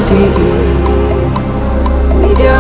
ቲቪ ሚድያ።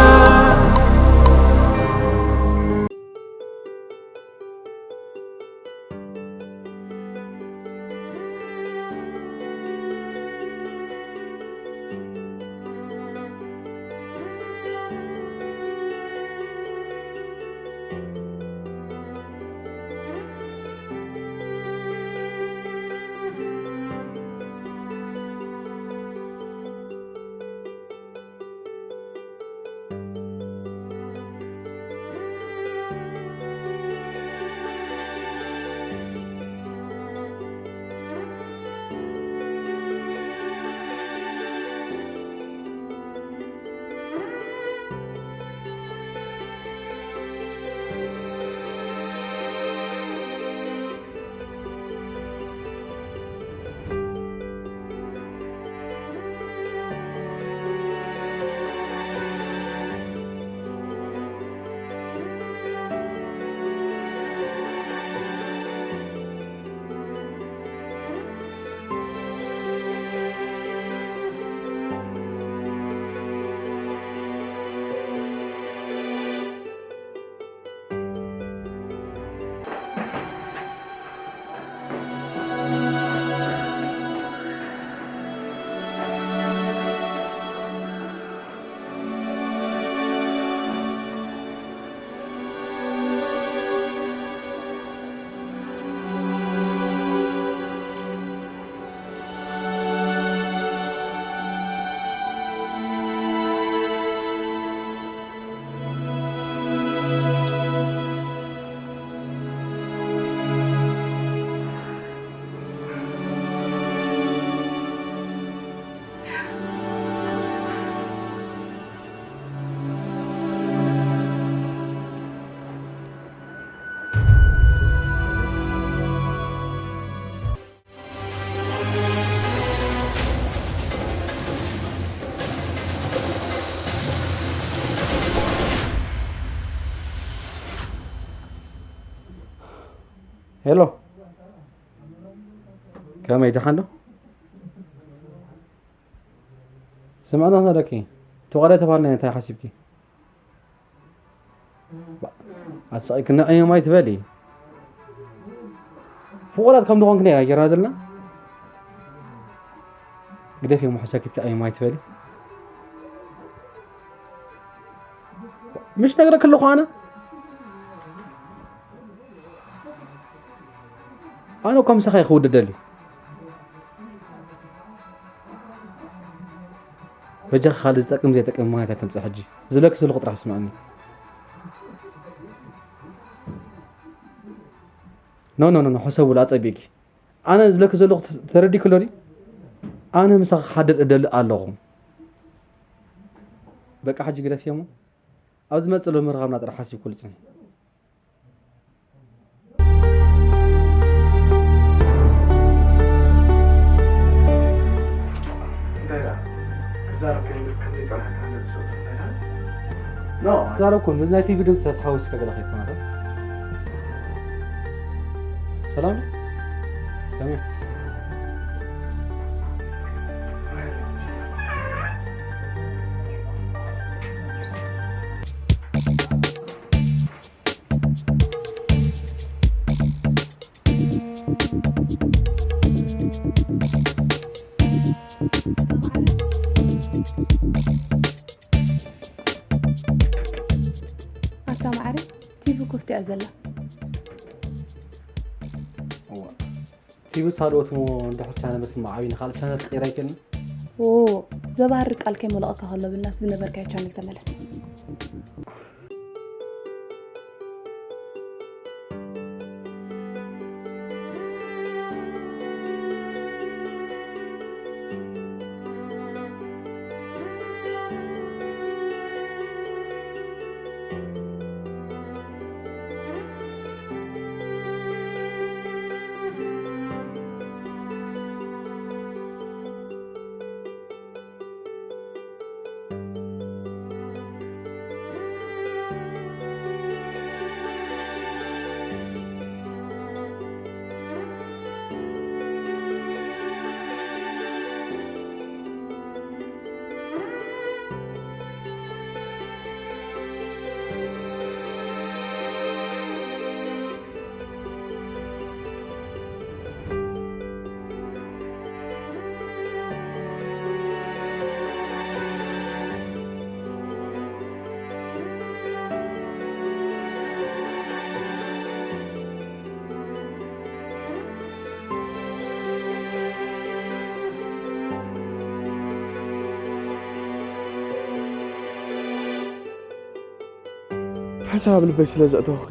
ሄሎ፣ ከመይ ደሓን ዶ? ስምዕና ኣለኪ፣ ተቋዳይ ተባልና እንታይ ሓሲብኪ? ኣሳቒ ክነዕዮም ኣይትበሊ። ፍቑራት ከም ዝኾንክ ነይራ ጌርና ዘለና። ግደፍ እዮም ሕሰኪ ትዕዮም ኣይትበሊ። ምሽ ነግረክ ኣለኹ ኣነ። ኣነ እኮ ምሳኻ እየ ክውድእ ደልዩ። በጃኻ ካልእ ዝጠቅም ዘይጠቅም ምኽንያት ኣይተምጽእ ሕጂ። ዝብለኪ ዘለኹ ጥራሕ ስምዕኒ። ኖ፣ ኖ፣ ኖ፣ ኖ፣ ሕሰቡሉ ኣጸቢቂ። ኣነ ዝብለኪ ዘለኹ ተ-፣ ተረዲእኪ ኣሎ ድዩ? ኣነ ምሳኺ ክሓድር እደሊ ኣለኹ። በቃ ሕጂ ግደፍዮ እሞ። ኣብ ዝመጽእ ሎሚ ምርኻብና ጥራሕ ሓሲብኩሉ ጽንሒ። እንታይ ደኣ? ክዛረብ ከይብል ከም ዘይጸናሕካ ነብሰ እንታይ ደኣ? ኖ፣ ኣዛረብኩ። ነዚ ናይ ቲቪ ድምጺ ተሓዊስካ ገለ ከይኮነ። ሰላም? ከመይ? ኣታ ማዕረ፣ ቲቪ ክፍቲ እያ ዘላ። እዋ፣ ቲቪ ሳልኦት እሞ እንድሕር ቻነል ምስማዕ ዓብዪ ንኻልእ ቻነል ክቕይር ኣይክእልን? ኦ፣ ዘባህር ቃል ከይመለቐካ ከሎ ብል ናብቲ ዝነበርካዮ ቻነል ተመለስ። ሓሳብ ኣብ ልበይ ስለ ዘእተኹኺ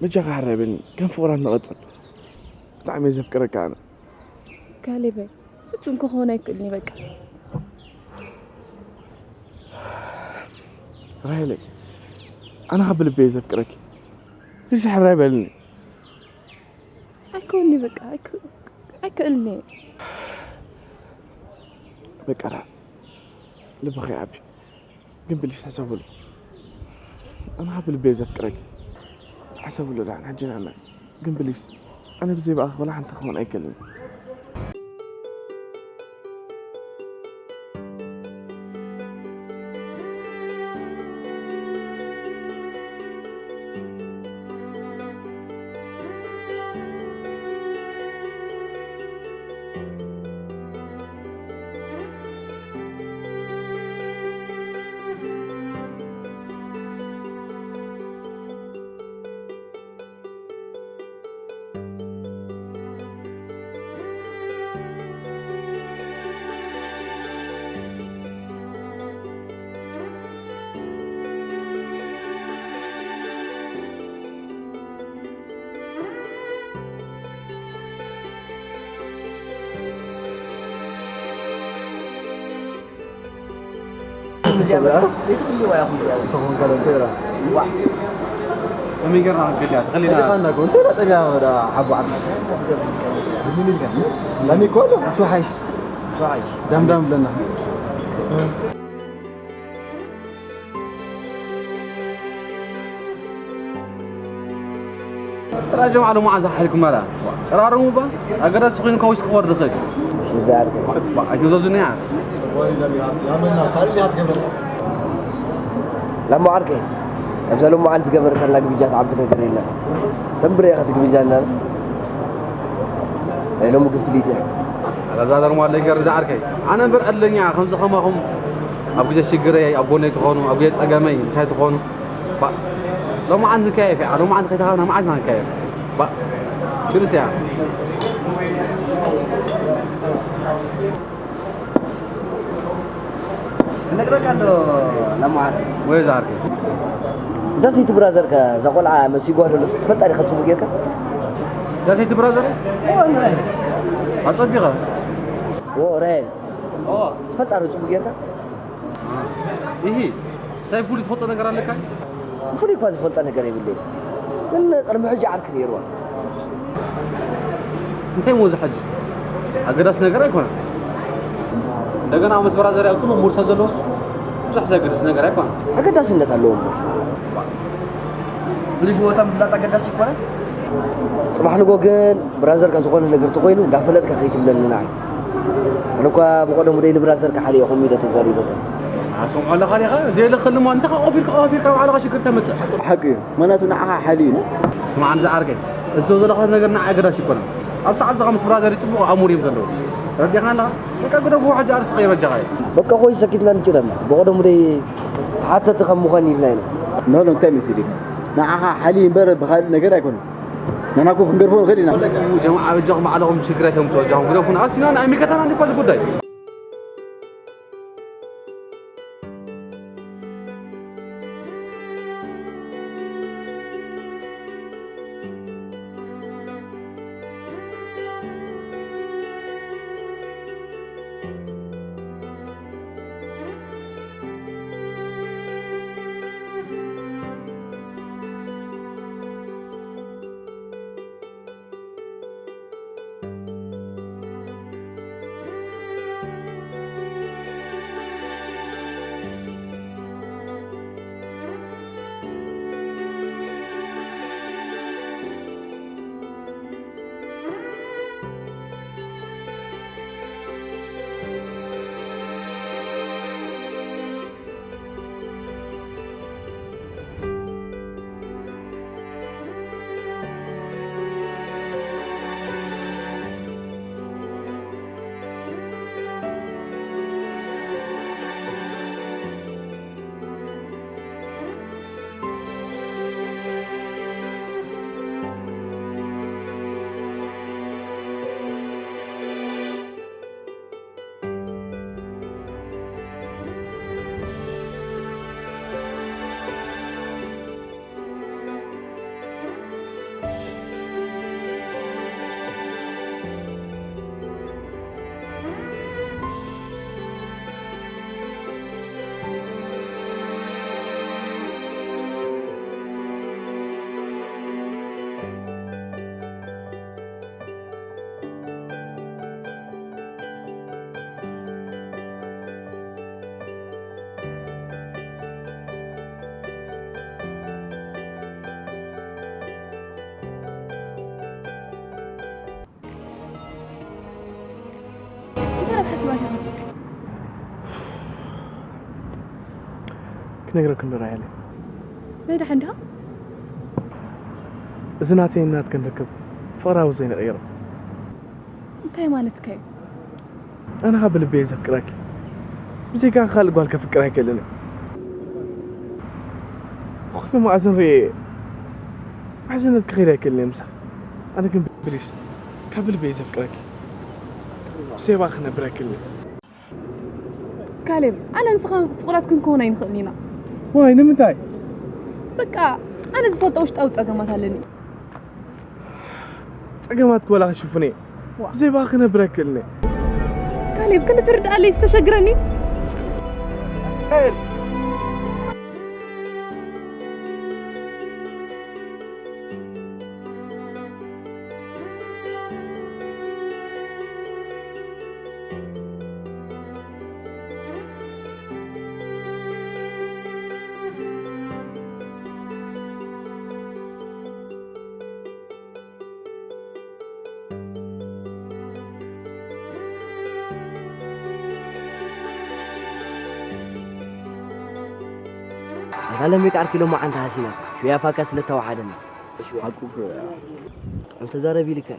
በጃኻ ሕራይ በልኒ። ከም ፍቕራት ንቐጽል። ብጣዕሚ እየ ዘፍቅረካ ኣነ። ካሌበይ፣ ፍጹም ክኸውን ኣይክእልን እዩ በቃ። ራሄለይ፣ ኣነ ካብ ልበይ እየ ዘፍቅረኪ። ፕሊስ ሕራይ በልኒ። ኣይከውኒ በቃ ኣይክ- ኣይክእልን እየ። በቃ ራ ልብኺ ይዓቢ። ግን ፕሊስ ሕሰብሉ። ኣነ ካብ ልበይ እየ ዘፍቅረኪ። ሕሰብሉ ዳን ሕጂ ንዕመ። ግን ፕሊስ ኣነ ብዘይ ብኣኺ ወላ ሓንቲ ክኾን ኣይክእልን። ከመይ ጌርና ክንከድ እያ ተኸሊና ጠቢያ ወደ ሓቦ ዓዲ ምን ይልካ ላሚ እኮ ኣሎ እሱ ሓይሽ ዳምዳም ብለና ጥራይ ጀምዓ ሎማዓንቲ ሓይልኩም ኣላ ጨራርሙ ባ ኣገዳሲ ኮይኑ ከዊስ ክወርድ ይኽእል ኣይትዘዙኒ እያ ላሞ ዓርከይ ኣብዛ ሎማዓንቲ ዝገበረካላ ግብጃ ትዓቢ ነገር የለን ሰንብረ ኢኻ ትግብጃና ናይ ሎሚ ግን ፍልይቲ እያ ኣዛዘርማ ለገር ዝዓርከይ ኣነ እምበር ዕድለኛ ከምዚ ከማኹም ኣብ ግዜ ሽግረይ ኣብ ጎነይ ትኾኑ ኣብ ግዜ ጸገመይ እንታይ ትኾኑ ሎማዓንቲ ንከየፍ እያ ሎማዓንቲ ከይተኻብና መዓዝ ኢና ንከየፍ ሽርስ እያ ክነግረካ እንዶ ለማዓር ወይ ዛር እዛ ሰይቲ ብራዘርከ እዛ ቆልዓ መሲጓ ዘሎ ስትፈልጣ ዲኻ ፅቡቅ ጌርካ እዛ ሰይቲ ብራዘር ኣፀቢቐ ራሄል ትፈልጣ ዶ ፅቡቅ ጌርካ ይሂ እንታይ ፍሉይ ትፈልጦ ነገር ኣለካ ብፍሉይ እኳ ዝፈልጦ ነገር የብለይ ግን ቅድሚ ሕጂ ዓርኪ ነይርዋ እንታይ ሞ ዝሐጅ ኣገዳሲ ነገር ኣይኮነን እንደገና ኣብ መስበራ ዘርያ ጽቡቅ ሙርሳ ዘለውስ ብዙሕ ዘገድስ ነገር ኣይኮነን ኣገዳስነት ኣለዎ እምበር ልጅ ቦታ ምፍላጥ ኣገዳሲ ይኮነ ጽባሕ ንጎ ግን ብራዘርካ ዝኾነ ነገር ተኮይኑ እንዳፈለጥካ ከይትብለኒ ንዓይ ኣነ እኳ ብቀደሙ ደይ ንብራዘርካ ሓሊየ ከምኡ ኢለ ተዛሪበካ ኣሰምዖ ኣለኻ ዲኻ? ዘየለ ክልሞ እንተ ኸዓ ኦፊርካ ኦፊርካ ባዕልኻ ሽግር ተምጽእ። ሓቂ እዩ። ምኽንያቱ ንዓኻ ሓልዩ እዩ። ስማዕ ንዝዓርከይ፣ እዚ ዘለኻ ነገር ንዓይ ገዳሽ ይኮነን። ኣብ ሰዓት እዛ ምስ ብራዘር ጽቡቕ ኣእምሮ እዮም ዘለዉ። ተረዲእኻ ኣለኻ? በቃ ግደፎ ሕጂ ኣርስኻ የበጃኻ እዩ። በቃ ኾይ ሰኪትና ንጭረና። ብቐደሙ ደይ ተሓተቲ ከም ምዃን ኢልና ኢና። ንሕና እንታይ መሲሉ ንዓኻ ሓልዩ እምበር ብኻልእ ነገር ኣይኮነን። ንሕና እኮ ክንገርፎ ንኽእል ኢና። ጀማዓ በጃኹም ባዕልኹም ሽግር ኣይተምፅኡ በጃኹም ግደፉና። ኣስና ኣይምልከተናን እኮ እዚ ጉዳይ። ነግረክ እንዶ ራሄለ። ናይ ደሓን ዲኻ? እዚ ናተይ ናትክን ርክብ ፍቕራዊ ዘይንቕይሮ። እንታይ ማለትካ እዩ? ኣነ ካብ ብልበይ ዘፍቅረኪ። ብዘይካ ካልእ ጓል ከፍቅር ኣይክእልን እየ። ብኹሉ መኣዝን ርእየ መሕዝነት ክኸይድ ኣይክእልን እየ ምሳኺ። ኣነ ግን ፕሊስ ካብ ብልበይ ዘፍቅረኪ። ብዘይባኺ ክነብር ኣይክእልን እየ። ካሌብ፣ ኣነ ንስኻ ፍቑራት ክንከውን ኣይንኽእልን ኢና። ዋይ፣ ንምንታይ? በቃ፣ ኣነ ዝፈልጦ ውሽጣዊ ጸገማት ኣለኒ። ጸገማት ክበላ ክሽፍን እየ። ዋ። ብዘይባኺ ክነብር ኣይክእልን እየ። ካሌብ፣ ክንዲ ትርድኣለይ ዝተሸግረኒ። ኣታ ለሚቅ ዓርኪ ሎማዓንቲ ሃሲና ሽያፋካ ስለ ተዋሓደና። ሓቁ እኮ እያ። እንተ ዛረብ ኢልካ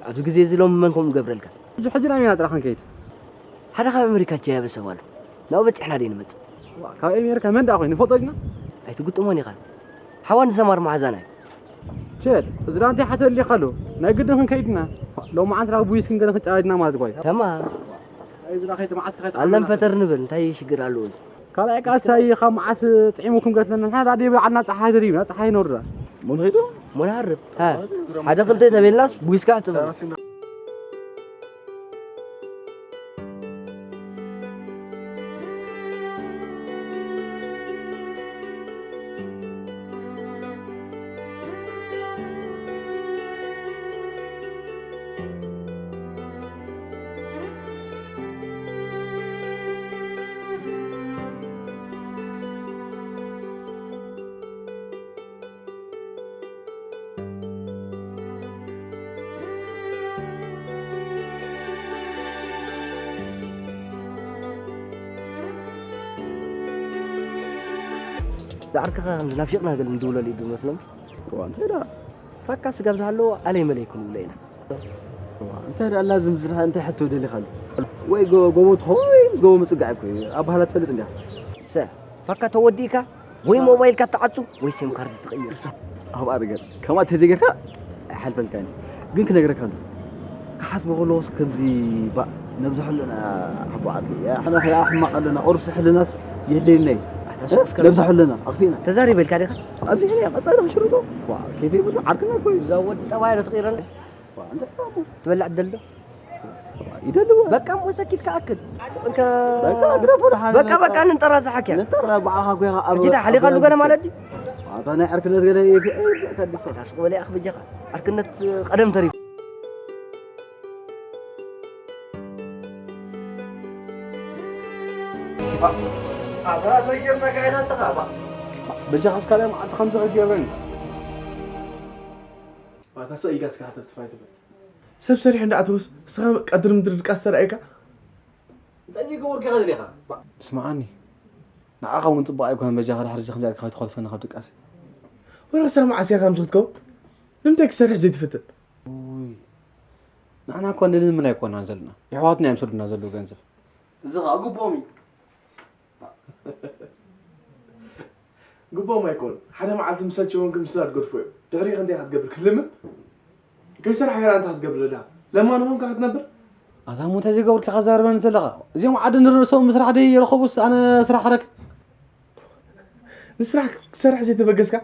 ኣብዚ ግዜ እዚ ሎም መን ከምኡ ገብረልካ? እዚ ሕጂ ናብ ኣሜሪካ ጥራሕ ክንከይድ። ሓደ ካብ ኣሜሪካ ቻ ያበሰ ዋላ ናብኡ በጺሕና ደይ ንመጽእ። ዋ፣ ካብ ኣሜሪካ መን ደኣ ኮይኑ ንፈልጦ ዲና? ኣይትግጥሞን ኢኻ። ሓዋ ንሰማር መሓዛና እዩ። ቸል፣ እዚ ደኣ እንታይ ሓተል ኢኻ ኣሎ? ናይ ግድን ክንከይድ ኢና። ሎማዓንቲ ናብ ቡይስ ክንገለ ክንጫወት ኢና ማለት ጓይ። ተማ። ኣይ፣ እዚ ደኣ ከይተ መዓስ ከይተ ኣለም ፈተር ንብል፣ እንታይ ሽግር ኣለዎ? ካልኣይ ቃልሲ ካብ መዓስ ጥዒሙኩም ገትለና? ንሕና ዳኣ ደይ በዓልና ጸሓይ ደሪብና፣ ጸሓይ ነውርዳ። መን ኸይዱ? መናሃርብ። ሃ፣ ሓደ ክልተ ተቤልናስ፣ ቡይስካ ትብል። ዳዕርከኻ ከም ዝናፊቕና ገለ ምድውለል እዩ ዝመስሎም። እዋ፣ እንታይ ደኣ? ፋካ ስጋብ ዝሃለዎ ኣለይ መለይ ክንብሎ ኢና። እዋ፣ እንታይ ደኣ ላዝም ዝድሓ፣ እንታይ ሕቶ ደሊኻሉ? ወይ ጎ-፣ ጎቦ ትኾ-፣ ወይ ምስ ጎቦ ምጽጋዕ እኮ እዩ። ኣባህላ ትፈልጥ እንዲኻ? ሰ፣ ፋካ ተወዲእካ ወይ ሞባይልካ ትዓጹ ወይ ሴም ካርድ ትቕይር። ኣብ ኣርገጽ፣ ከምኣ ተዘይጌርካ ኣይሓልፈልካን እዩ። ግን ክነግረካ ኣሎ። ክሓስቦ ከለኹስ ከምዚ ባእ ነብዝሖ ኣለና ሓቦ ዓቢ። ኣነ ከኣ ሕማቕ ኣለና፣ ቁርሲ ሕልናስ የድልየኒ። ኣታ ሱስ ከ ነብዝሖ ኣለና፣ ኣኽፊእና። ተዛሪበልካ ዲኻ? ኣብዚ ሕልያ ቀጻሊ ክሽርጦ። ዋ፣ ኬፍ ይብሉ፣ ዓርክና እኮ እዩ። እዛ ወዲ ጠባይ ዶ ትቕይረና? ዋ፣ እንታይ እሞ? ትበልዕ ትደሊ ዶ? ይደልዎ። በቃ እሞ ሰኪት ከኣክል። እንከ በቃ ግደፎ ደሓን በቃ፣ በቃ። በቃ፣ ንንጠራ ዝሓክያ። ንንጠራ በዓኻ እኮ ኢኻ ኣብ ሕጂ እንታይ ሓሊኻሉ ገለ ማለት ድዩ? ኣታ ናይ ዕርክነት ገለ ይፍ-፣ ይፍ-፣ ከድሰ። ኣታ ስቕ በለ ኣኽ በጃኻ። ዕርክነት ቀደም ተሪፉ። ኣታ ዘይገርመካ ኢና ስኻ፣ ባ-፣ በጃኻ እስካልያ መዓልቲ ከምዚ ከትገብረኒ። ኣታ ስቕ ኢልካ እስካ ሃተፍትፍ ኣይትበል። ሰብ ሰሪሑ እንዳኣተወስ፣ ንስኻ ቀድሪ ምድሪ ድቃስ ተራእየካ? እንታይ ዘይገበርኩ ኢኻ ደሊኻ? ስምዓኒ፣ ንዓኻ እውን ጽቡቕ ኣይኮነን፣ በጃኻ ድሕሪ እዚ ከምዚ ኣልካ ከይትኾልፈና ካብ ድቃሰይ። ወረ ስራሕ መዓስ ኢኻ ከምዚ ክትከውን? ንምንታይ ክሰርሕ ዘይትፍትን? ውይ፣ ንሕና እኮ ንልምን ኣይኮናን ዘለና። የሕዋትና እዮም ዝሰዱና ዘለዉ ገንዘብ። እዚ ኸኣ ግቡኦም እዩ። ግቡኦም ኣይኮኑን። ሓደ መዓልቲ ምስ ሰልቸዎም ግን ምስላ ትገድፎ እዮም። ድሕሪኡ እንታይ ኢኻ ክትገብር? ክትልምን? ከይሰራሕካ እንታይ ክትገብር ደሊኻ? ለማኒ ኮንካ ክትነብር? ኣታ እሞ እንታይ ዘይገበርኩ ኢኻ ትዛረበኒ ዘለኻ? እዚኦም ዓዲ ንርእሶም ምስራሕ ደይረኸቡስ ኣነ ስራሕ ክረክብ? ንስራሕ ክትሰርሕ ዘይተበገስካ?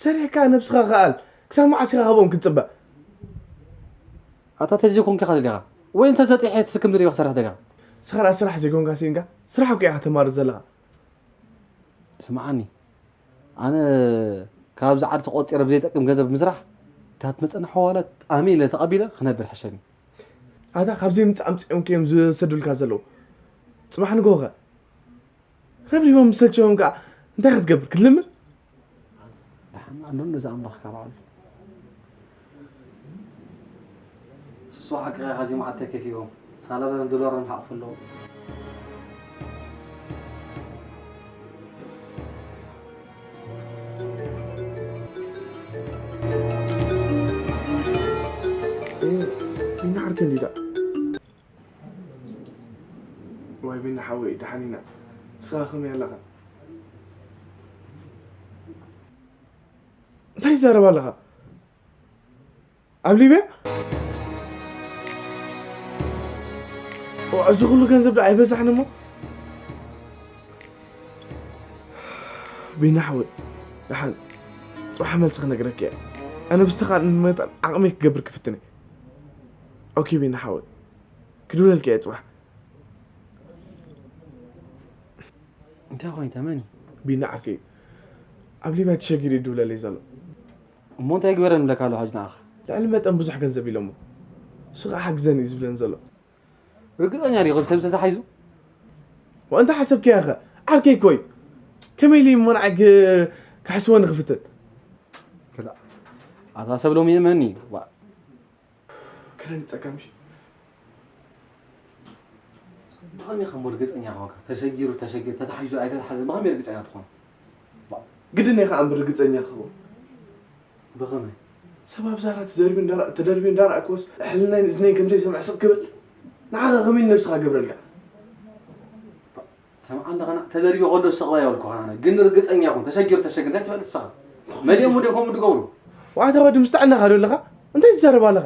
ሰሪሕካ ነብስኻ ከኣል። ክሳብ መዓስ ኢኻ ካብኦም ክትጽበ? ኣታ እንታይ ዘይኮንኩ ኢኻ ደሊኻ? ወይ እንስሳ ጥሒት ትስክም ድሪባ ክሰርሕ ደሊኻ? ንስኻ ደኣ ስራሕ ዘይኮንካ ስኢንካ፣ ስራሕ እኮ ኢኻ ተማርጽ ዘለኻ። ስምዓኒ፣ ኣነ ካብዚ ዓዲ ተቖጺረ ብዘይጠቅም ገንዘብ ምስራሕ፣ እታ ትመጸኒ ሓዋላ ጣሚ ኢለ ተቐቢለ ክነብር ሕሸኒ። ኣታ ካብ ዘይምጻእ ኣምጺኦም እዮም ዝሰዱልካ ዘለዉ። ጽባሕ ንግሆ ከ? ረብሪቦም ዝሰልቸዎም ከኣ እንታይ ክትገብር? ክትልምን? ደሓን ኣሎ ነዚ ኣምላኽ ካብ ዓሉ። ስሱ ሓቅኻ ኸዚ መዓት ተከፊዎም። ሳላዳን ዶላርን ሓቕፉ ኣለዉ። ቢና ሓወይ፣ ደሓን ኢና። ንስኻ ከመይ ኣለኻ? እንታይ ትዛረብ ኣለኻ? ኣብ ሊብያ? ኦ፣ እዚ ኩሉ ገንዘብ ዶ ኣይበዛሕን እሞ? ቢና ሓወይ፣ ደሓን ጽባሕ መልሲ ክነግረካ እየ። ኣነ ብዝተኻእለኒ መጠን ዓቕመይ ክገብር ክፍትን እየ። ኦኬ ቢና ሓወይ፣ ክድውለልካ እየ ጽባሕ። እንታይ ኮይኑ ተመኒ? ቢና ዓርከይ፣ ኣብ ሊብያ ተሸጊሩ ይድውለለይ ዘሎ። እሞ እንታይ ግበረ ንብለካ ኣለኹ ሕጂ ንዓኻ? ልዕሊ መጠን ብዙሕ ገንዘብ ኢሎሞ። እሱ ኸዓ ሓግዘኒ እዩ ዝብለኒ ዘሎ። ርግጸኛ ዲኻ እዚ ሰብ ተታሒዙ? ወእንተ ሓሰብክያ ኸ? ዓርከይ እኮ እዩ። ከመይ ኢሉ እሞ ንዓይ ክ-፣ ክሕስወኒ ክፍትን? ክላ-፣ ኣታ ሰብ ሎሚ የእመኒ። ዋ። ከደንግጸካ ምሽ? ብኸመይ ከም ርግጸኛ ኾንካ? ተሸጊሩ፣ ተሸጊሩ፣ ተታሒዙ ኣይተታሓዘን ብኸመይ ርግጸኛ ትኾን? ዋ። ግድን እየ ኸዓ እምበር ርግጸኛ ክኸውን። ብኸመይ? ሰብ ኣብ ዛራ ተዘርቢዩ እንዳረ-፣ ተደርቢዩ እንዳረኣክዎስ፣ ሕልናይን እዝነይን ከምዘይሰምዕ ስቕ ክብል፣ ንዓኻ ከመይ ኢሉ ነብስኻ ገብረልካ? ሰምዓ ኣለኻ፣ ተደርቢዩ ከሎ ስቕ በል ኣይበልኩኻን ኣነ። ግን ርግጸኛ ኩን፣ ተሸጊሩ፣ ተሸጊሩ፣ እንታይ ትፈልጥ ንስኻ? መሊኦም፣ መሊኦም ከምኡ ድገብሩ። ዋዕታ ወዲ ምስ ጥዕናኻ ዶ ኣለኻ? እንታይ ትዛረብ ኣለኻ?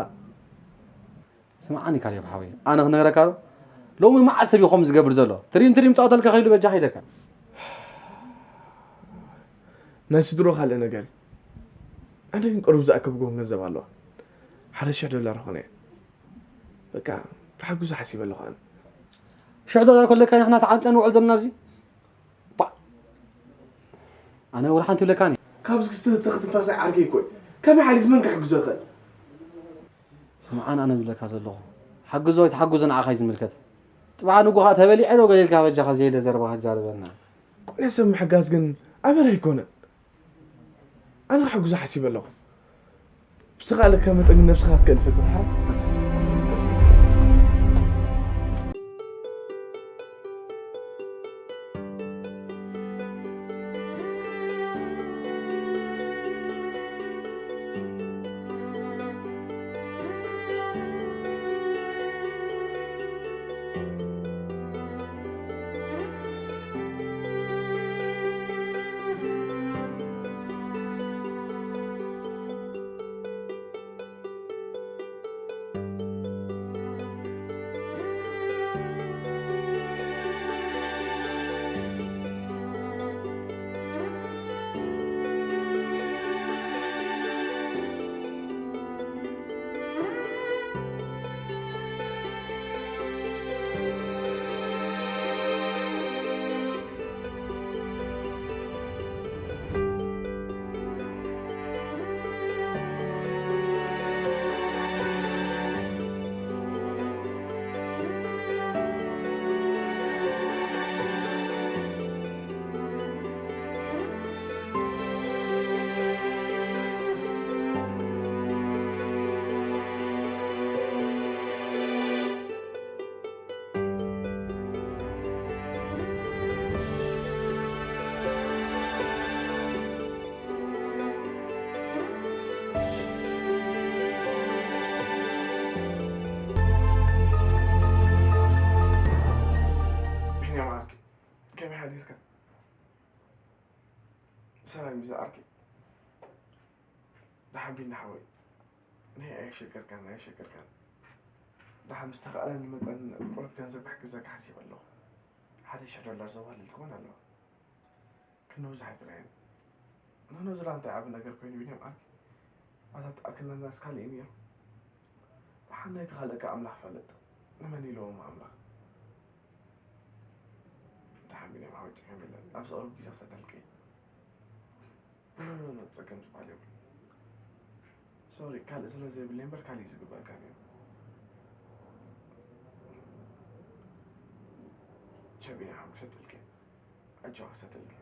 ስምዓኒ ካሌብ ሓወይ፣ ኣነ ክነግረካ ዶ? ሎሚ መዓት ሰብ እዩ ከምኡ ዝገብር ዘሎ። ትሪም ትሪም ጻወተልካ ከይሉ በጃኻ ኢለካ። ናይ ስድሮ ካልእ ነገር እዩ። ኣነ ግን ቅሩብ ዝኣከብኩ ገንዘብ ኣለዋ። ሓደ ሽሕ ዶላር ኾነ እየ። በቃ፣ ብሓጉስ ሓሲበ ኣለኹ ኣነ። ሽሕ ዶላር ከለካ ንሕና ተዓምጸ ንውዕል ዘለና ኣብዚ? ባ-፣ ኣነ ወላ ሓንቲ ይብለካን እየ። ካብዚ ክስተ ተኽትንፋሰ ዓርከይ እኮ እዩ። ከመይ ሓሊፉ መን ክሕግዞ ይኽእል? ስምዓን ኣነ ዝብለካ ዘለኹ። ሓግዞ ኣይትሓግዞ ንዓኻ እዩ ዝምልከት። ጽባሕ ንጎኻ ተበሊዐ ዶ ገለ ኢልካ በጃኻ ዘየለ ዘረባ ክትዛረበና? ቁነ ሰብ ምሕጋዝ ግን ኣበር ኣይኮነን። ኣነ ክሕግዞ ሓሲበ ኣለኹ። ብዝተኻእለካ መጠን ግን ነብስኻ ክትከልእ ፈትን ሓ-፣ ቢንያም ዓርከይ፣ ከመይ ሓዲርካ? ሰላም እዩ ዝዓርከይ። ደሓን ቢኒ ሓወይ። ናይ ኣየሸገርካን፣ ኣየሸገርካን። ደሓን ምስ ተኻእለኒ መጠን ቁሩብ ገንዘብ ክሕግዘካ ሓሲበ ኣለኹ። ሓደ ሽሕ ዶላር ዘዋህለልኩ እውን ኣለዋ። ክንብዝሕ ኣይትርኣየኒ። ኖኖ፣ ዝላ እንታይ ዓቢ ነገር ኮይኑ ቢንያም ዓርከይ? ኣታ ተኣክልና ናስ ካልእ እዩ ነይሩ። ደሓን ናይቲ ካልእ ከ ኣምላኽ ፈልጥ። ንመን ኢልዎ እሞ ኣምላኽ? ደሓን ቢንያም ሓወይ ጸገም የለን። ኣብዚ ቁሩብ ግዜ ክሰደልካ እየ። ኖ፣ ኖ፣ ኖ፣ ጸገም ዝበሃል የብሉን። ሶሪ፣ ካልእ ስለ ዘይብለይ እምበር ካልእ እዩ ዝግበኣካ ነይሩ። ቸቢና ሓው ክሰደልከ፣ ኣጆኻ ክሰደልከ።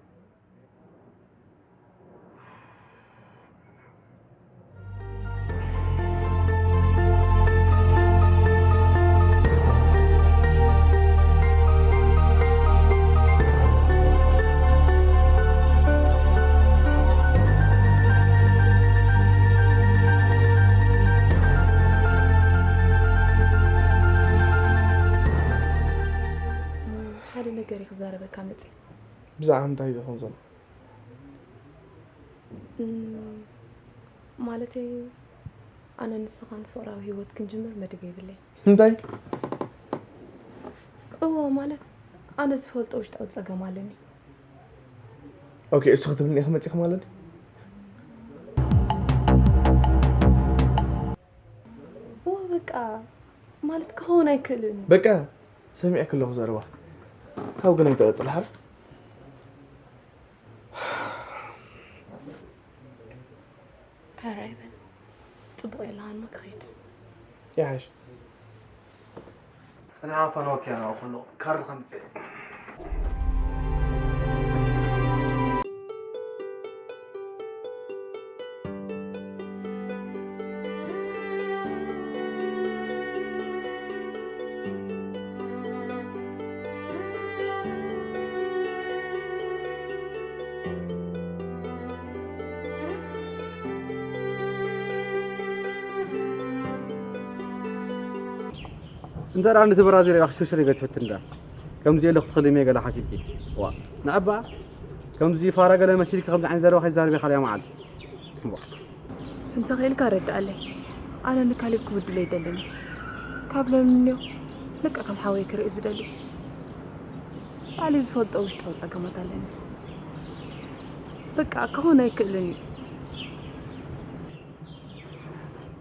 ነገር ክዛረበካ መጽእ። ብዛዕባ እንታይ ዝኸውን ዘሎ? እም፣ ማለተይ፣ ኣነ ንስኻን ፍቕራዊ ህይወት ክንጅምር መደብ የብለይ። እንታይ? እዎ፣ ማለት፣ ኣነ ዝፈልጦ ውሽጣዊ ጸገም ኣለኒ። ኦኬ፣ እሱ ክትብልኒ ኢኺ መጺኺ ማለት? እዎ፣ በቃ፣ ማለት፣ ክኸውን ኣይክእልን። በቃ፣ ሰሚዐኪ ኣለኹ ዘረባ። ካብ ግን ኣይተቐጽልሓ። ሕራይ በል። ጽቡቕ የለኻን፣ እሞ ክኸይድ። ይሓይሽ። ጽንሓ ፈነወኪ ኣነ ከሎ ካርድ ከምጽእ። እንተ ደኣ ነቲ ብራዚል ኢኻ ሽርሽር ይገትፈት እንዳ። ከምዚ ኢለ ክትኽልም እየ ገለ ሓሲብኪ። ዋ፣ ንዓባ ከምዚ ፋራ ገለ መሲልኪ ከምዚ ዓይነት ዘረባ ከይዛረቢ ካልያ መዓልቲ። ዋ። እንተ ኽኢልካ ኣረድኣለይ። ኣነ ንካሌብ ክብድሎ ኣይደልን። ካብ ሎሚ እኒኦ በቃ ከም ሓወይ ክርኢ ዝደሊ። ባዕለይ ዝፈልጦ ውሽጣዊ ጸገማት ኣለኒ። በቃ ክኾን ኣይክእልን እዩ።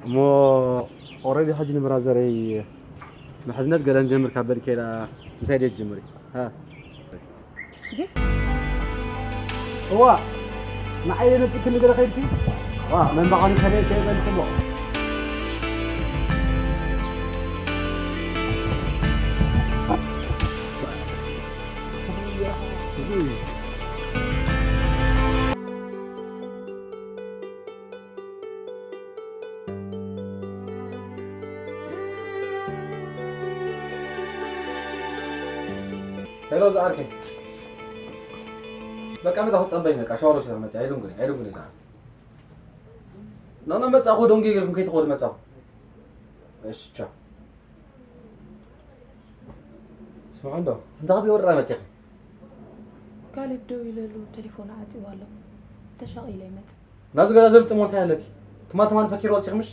እሞ ኦረዲ ሕጂ ንብራዘረይ ምሕዝነት ገለ ንጀምር ካብ በልኪ ኢላ ምሳይ ድየ ትጅምሪ? ሃ? ዲስ? እዋ፣ ንዓይ የነጥእክኒ ገለ ከይድኪ? ዋ፣ መን ባዕሉ ከመይ ከይበልክሞ? ሄሎ ዝዓርከይ፣ በቃ መጻኹ ጸበይ፣ በቃ ሻወር ወሲደ ክመጽእ። ኣይድንጉን፣ ኣይድንጉን ዝዓርከይ። ኖ፣ ኖ፣ መጻኹ፣ ደንጉየ ጌርኩም ከይትኸዱ መጻኹ። እሺ፣ ቻው። ስምዑ እንዶ፣ እንታይ ክትገብሪ ጥራይ መጺኺ? ካሌብ ደዊለሉ፣ ቴሌፎኑ ዓጺዎ ኣሎ። ተሻቒለ ይመጽእ። ናብዚ ገዛ ዘምጽእ እሞ እንታይ ኣለኪ? ትማን ትማን ፈኪሩ ወጺኺ ምሽ?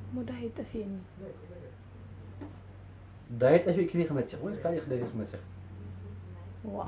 እሞ ዳሄ ጠፊእኒ። ዳሄ ጠፊእኪ ዲኺ መጺኺ ወይስ ካልእ ክደልዪ መጺኺ? ዋ።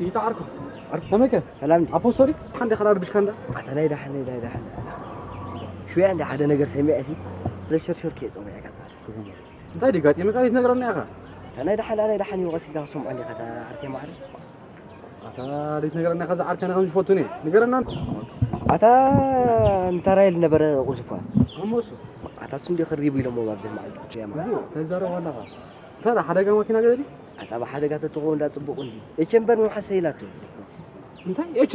ይታ ዓርኩ። ዓርኩ ከመይከ? ሰላም ድዩ? ኣፖስቶሊክ ሓንዴ ከላ ርብሽካ እንዳ? ኣታ ናይ ደሓን፣ ናይ ደሓን። ሽውያ እንዳ ሓደ ነገር ሰሚዐ ሲ። ለሸርሸር ከየ ጸውዒካ። እንታይ ድዩ ጋጢመካ? ኣይትነግረና ኢኻ። ኣታ ናይ ደሓን፣ ናይ ደሓን እዩ፣ ቀስ ኢልካ ክትሰምዖ እንዲኻ፣ ኣታ ዓርከይ ማዕረ። ኣታ ዘይትነግረና ኢኻ፣ እዛ ዓርከና ከም ዝፈቱኒ። ንገረና። ኣታ ንታራይል ነበረ ቁልዝፋ። እሞ እሱ? ኣታ እሱ እንዲዩ ክሪቡ ኢሎሞ ኣብዚ መዓልቲ። እሞ ተዛረቡ ኣለኻ። እንታይ ደኣ ሓደጋ ማኪና ገለ ድዩ? ኣታ ብሓደጋ ተትኸውን እንዳ ጽቡቕ እንዲ። ኤቸ እምበር ምውሓሰ ኢላቶ። እንታይ ኤቸ?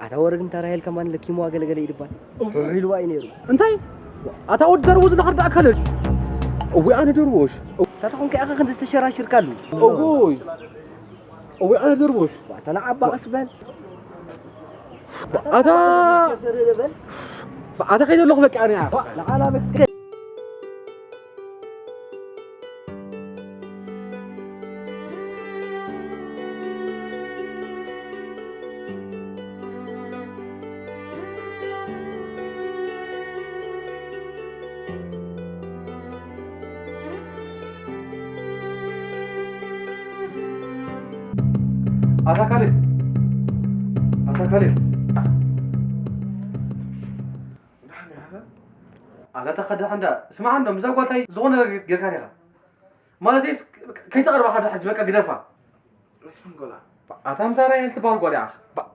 ኣታ ወረግ እንታ ራሄል ከማን ለኪምዋ ገለ ገለ ይድባል። እው። ውሒልዋ እዩ ነይሩ። እንታይ? ኣታ ወዲ ደርቦ ዝለኸር ደኣ ከለድ። እወ ኣነ ደርቦሽ። ኣታ ተኾንካ ኢኻ ክንዲ ዝተሸራሽርካሉ። እውይ። እወ ኣነ ደርቦሽ። ኣታ ንዓባ ቀስ በል። ኣታ። ኣታ ከይደ ኣለኹ በቃ ኣነ። ንዓላ በቃ። ኣታ ካሌብ፣ ኣታ ካሌብ። ደሓን ኢኻ? ኣታ ተኸዳ እንዳ፣ ስማዕ እንዶ፣ ምስዛ ጓልታይ ዝኾነ ነገር ጌርካ ዲኻ? ማለተይስ፣ ከይተቐርባ ካብ ሕጂ በቃ ግደፋ። መስፍን ቆልዓ። ኣታ ምሳራ እያ ትበሃል ጓል ኢኻ። ባ-፣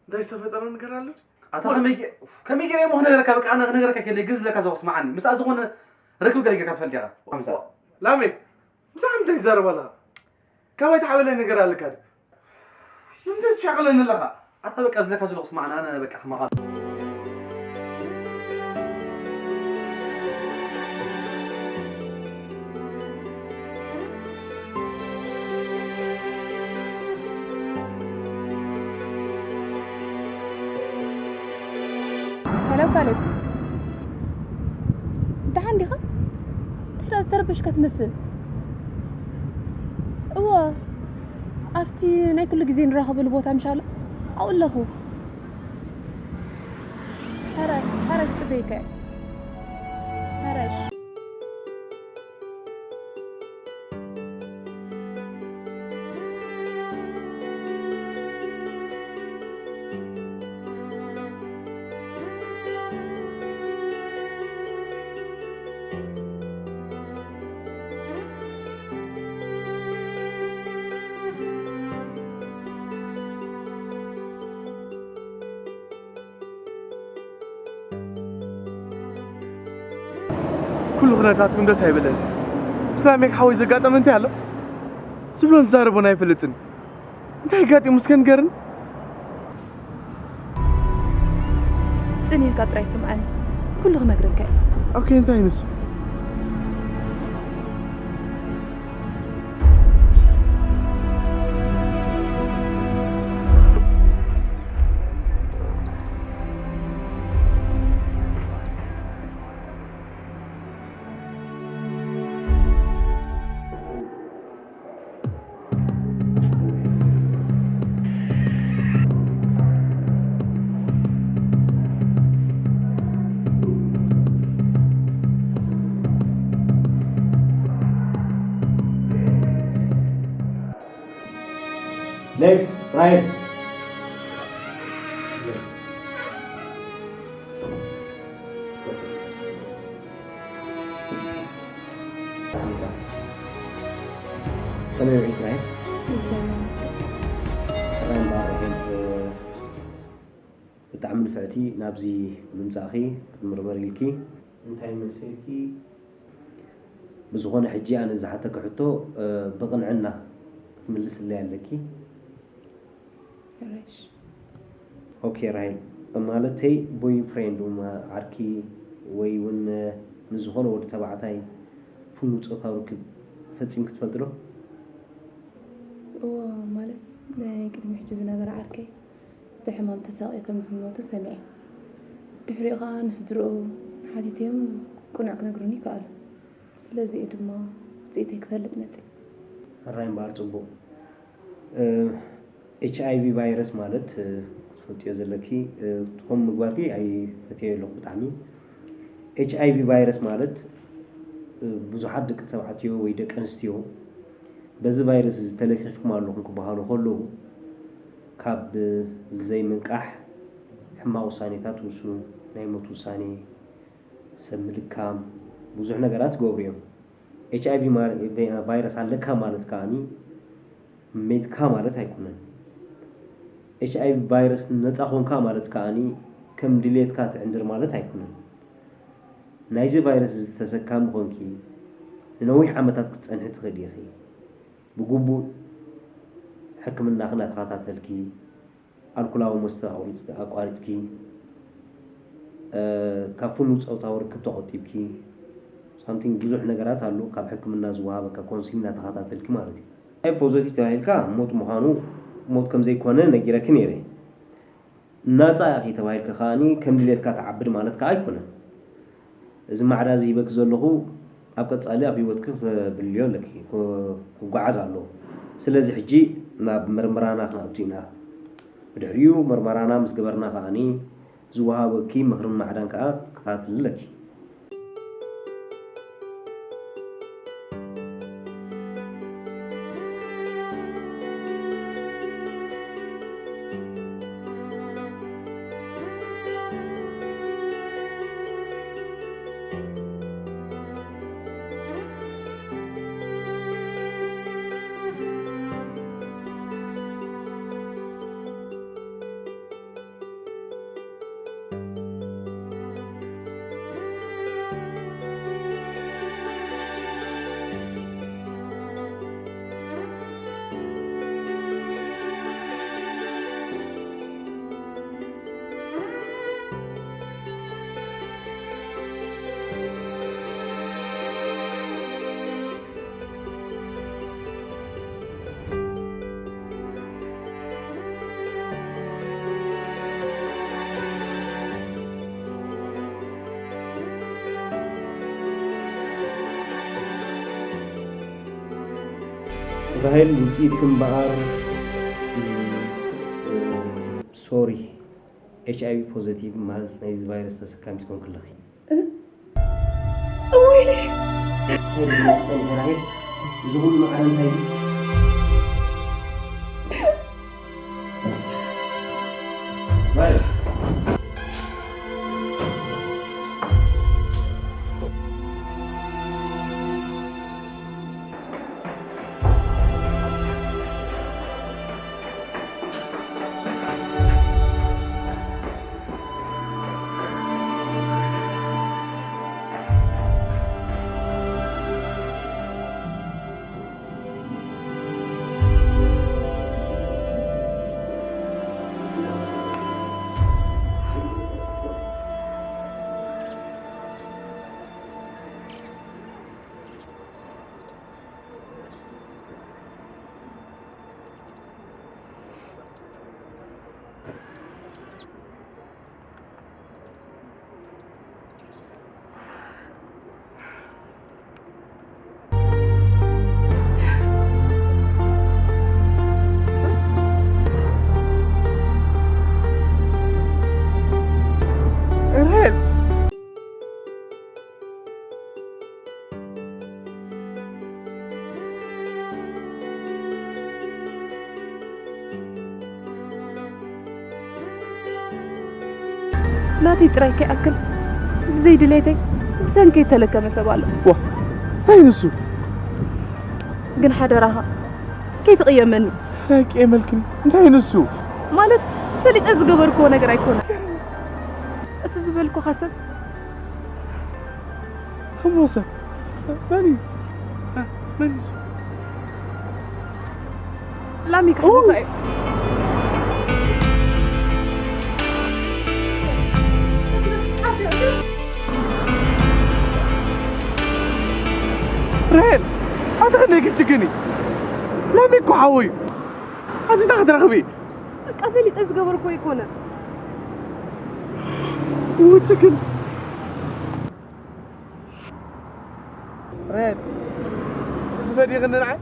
እንታይ ዝተፈጠረ ነገር ኣሎ? ኣታ ከመይ ገ-፣ ከመይ ገይረ እሞ ክነግረካ? በቃ ኣነ ክነግረካ ከይደ ግን ዝብለካ ዘለኹ ስምዓኒ። ምስኣ ዝኾነ ርክብ ገለ ጌርካ ትፈልጥ ኢኻ። ከምሳ። ላሜ፣ ብዛዕባ እንታይ ትዛረብ ኣለኻ? ካባይ ተሓበለ ነገር ኣለካ ድዩ? ንምንታይ ትሻቐለኒ ኣለኻ? ኣታ በቃ ዝብለካ ዘለኹ ስምዓኒ፣ ኣነ በቃ ሕማቕ። ሄሎ ካሌብ፣ ደሓን ዲኻ? እንታይ ደኣ ዝተረበሽካ ትመስል? እወ፣ ኣብቲ ናይ ኩሉ ግዜ ንራኸበሉ ቦታ ምሻሎ ኣብኡ ኣለኹ። ሕራይ፣ ሕራይ ክጽበየካ እየ። ሕራይ። ኩሉ ኩነታትኩም ደስ ኣይብለን። ስላሜክ ሓወይ ዘጋጠመ እንታይ ኣሎ? ዝብሎን ዝዛረቦን ኣይፈልጥን። እንታይ ኣጋጢሙ እስከ ንገርኒ? ጽን ኢልካ ጥራይ ስምዓኒ። ኩሉ ክነግረካ እየ። ኦኬ፣ እንታይ ንሱ? Next, Ryan. ከመይ ውዒልኪ ራሄል? ራሄል በዓል ራሄል፣ እ፣ ብጣዕሚ ንፍዕቲ ናብዚ ምምጻእኺ ክትምርመሪ ኢልኪ። እንታይ መሲልኪ? ብዝኾነ ሕጂ ኣነ ዝሓተኪ ሕቶ፣ እ፣ ብቕንዕና ክትምልስለይ ኣለኪ። ሕራይ። ኦኬ ራሄል፣ ማለተይ ቦይ ፍሬንድ፣ ዓርኪ ወይ እውን ምስ ዝኾነ ወዲ ተባዕታይ ፍኑው ጾታዊ ርክብ ፈጺምኪ ትፈልጢ ዶ? እወ፣ ማለት ናይ ቅድሚ ሕጂ ዝነበረ ዓርከይ ብሕማም ተሳቒዩ ከም ዝሞተ ሰሚዐ። ድሕሪኡ ኸኣ ንስድርኡ ሓቲተዮም ቅኑዕ ክነግሩኒ ይከኣሉ። ስለዚ እዩ ድማ ውጽኢተይ ክፈልጥ መጺእ። ሕራይ እምበኣር ጽቡቕ። እ፣ ኤች ኣይ ቪ ቫይረስ ማለት፣ እ፣ ክትፈልጥዮ ዘለኪ፣ እ፣ ከምኡ ምግባርኪ ኣይፈትየዮ ኣለኹ ብጣዕሚ። ኤች ኣይ ቪ ቫይረስ ማለት፣ እ፣ ብዙሓት ደቂ ተባዕትዮ ወይ ደቂ ኣንስትዮ በዚ ቫይረስ እዚ ተለኺፍኩም ኣለኹም ክበሃሉ ከለዉ፣ ካብ ዘይምንቃሕ፣ ሕማቕ ውሳኔታት ይውስኑ፣ ናይ ሞት ውሳኔ፣ ሰብ ምልካም፣ ብዙሕ ነገራት ይገብሩ እዮም። ኤች ኣይ ቪ ማር-፣ ቫይረስ ኣለካ ማለት ከኣኒ ሜትካ ማለት ኣይኮነን። ኤች ኣይ ቪ ቫይረስ ነጻ ኮንካ ማለት ከኣኒ ከም ድሌትካ ትዕንድር ማለት ኣይኮነን። ናይዚ ቫይረስ እዚ ተሰካሚ ኮንኪ ንነዊሕ ዓመታት ክትጸንሒ ትኽእሊ ኢኺ። ብግቡእ ሕክምናኺ እናተኸታተልኪ፣ ኣልኮላዊ መስተ ኣቑሪጽ-፣ ኣቋሪጽኪ፣ እ፣ ካብ ፍኑው ጾታዊ ርክብ ተቖጢብኪ፣ ሳምቲንግ ብዙሕ ነገራት ኣሎ፣ ካብ ሕክምና ዝወሃበካ ኮንሲል እናተኸታተልኪ ማለት እዩ። ኣይ ፖዘቲቭ ተባሂልካ ሞት ምዃኑ፣ ሞት ከም ዘይኮነ ነጊረኪ ነይረ። ናጻ ኢኺ ተባሂልኪ ከኣኒ ከም ድሌትካ ትዓብድ ማለት ከኣ ኣይኮነን። እዚ ማዕዳ እዚ ሂበኪ ዘለኹ ኣብ ቀጻሊ ኣብ ህይወትኪ ክተብልዮ ኣለኪ፣ ክ-፣ ክጓዓዝ ኣለዎ። ስለዚ ሕጂ ናብ መርመራና ክንኣቱ ኢና። ብድሕሪኡ መርመራና ምስ ገበርና ከኣኒ ዝወሃበኪ ምኽርን ማዕዳን ከኣ ክትከታተሊ ኣለኪ። ራሄል ውፅኢትኪ እምበኣር ሶሪ ኤች ኣይ ቪ ፖዘቲቭ ማለት ናይዚ ቫይረስ ተሰካሚት ኮንክለኺ። እውይ ራሄል እዚ ሁሉ መዓረ እንታይ እዩ? ራሄል ናተይ ጥራይ ከይኣክል ብዘይ ድሌተይ ብሰንከይ እተለከመ ሰብ ኣሎ። ዋ እንታይ ንሱ? ግን ሓደራኻ ከይትቕየመኒ። እንታይ ቀየመልክኒ? እንታይ ንሱ? ማለት ፈሊጠ ዝገበርክዎ ነገር ኣይኮነን። እቲ ዝበልኩኻ ሰብ እሞ ሰብ መን እዩ? መን እዩ? ላሚ ክሕልካ እዩ። ራሄል ኣቲ ክንደይ ክትጅግኒ? ላሚ እኮ ሓወዩ ኣቲ እንታይ ክትረኽቢ? በቃ ፈሊጠ ዝገበርኩ ኣይኮነ። ውጭ ግን ራሄል እዚ በዲኽኒ ንዓይ